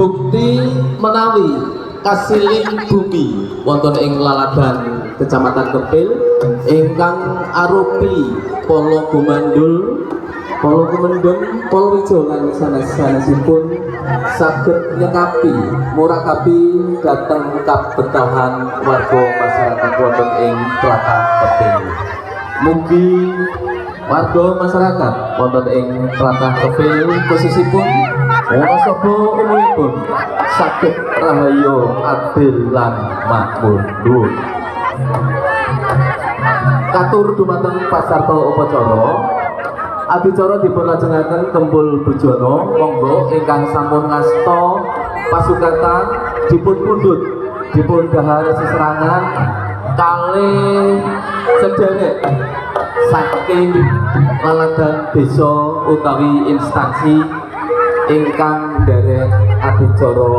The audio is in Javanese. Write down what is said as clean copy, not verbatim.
Bukti menawi kasiling bumi wonten ing laladan Kecamatan Kepil ingkang arupi Polo Gumandul, Polo Gumendem, Polowijo lan sanes-sanesipun saged nyekapi murakabi dhateng kabetahan warga masyarakat wonten ing tlatah Kepil. Mugi warga masyarakat wonten ing tlatah Kepil, khususipun Wonosobo umumipun, saged rahayu, adil lan makmur. Katur dumateng pasarta upacara, adicara dipun lajengaken Kempul Bujono. Monggo ingkang sampun ngasta pasukatan dipun pundhut, dipun dhahar seserangan kalih sederek saking laladan desa utawi instansi ingkang nderek adicara.